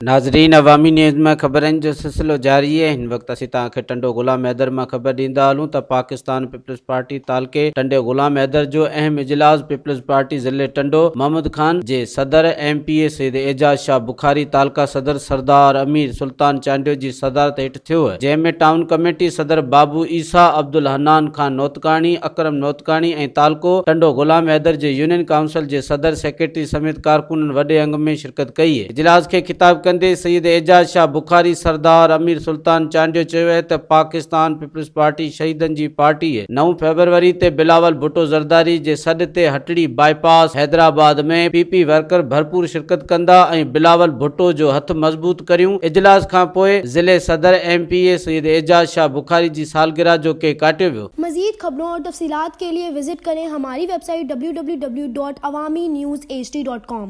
ناظرين عوامي نيوز مان خبرن جو سلسلو جاري آهي هن وقت اسين توهان کي ٽنڊو غلام حيدر مان خبر ڏيندا هلون ته پاڪستان پيپلز پارٽي تعلقي ٽنڊي غلام حيدر جو اهم اجلاس پيپلز پارٽي ضلعي ٽنڊو محمد خان جي صدر M P A Syed Ejaz Shah Bukhari تعلقه صدر سردار امير سلطان چانڊيو جي صدارت هيٺ ٿيو جنهن ۾ ٽائون ڪميٽي صدر بابو عيسيٰ عبدالحنان خان نوتڪاڻي، اڪرم نوتڪاڻي ۽ تعلقو ٽنڊو غلام حيدر جي يونين ڪائونسل جي صدر، سيڪريٽري سميت ڪارڪنن وڏي انگ ۾ شرڪت ڪئي. اجلاس کي خطاب ڪندي سيد اعجاز شاهه بخاري، سردار امير سلطان چانڊيو چيو اهي ته پاڪستان پيپلز پارٽي شهيدن جي پارٽي اهي، نو فيبروري تي بلاول ڀٽو زرداري جي سڏ تي Hatri bypass Hyderabad ۾ P P worker ڀرپور شرڪت ڪندا ۽ بلاول ڀٽو جو هٿ مضبوط ڪريون، اجلاس کان پوء ضلعي صدر M P A Syed Ejaz Shah Bukhari جي سالگرهه جو ڪيڪ ڪاٽيو ويو. مزيد خبرون اور تفصيلات کے لئے وزٽ ڪرين ھماري web site www.awamiNewsHD.com.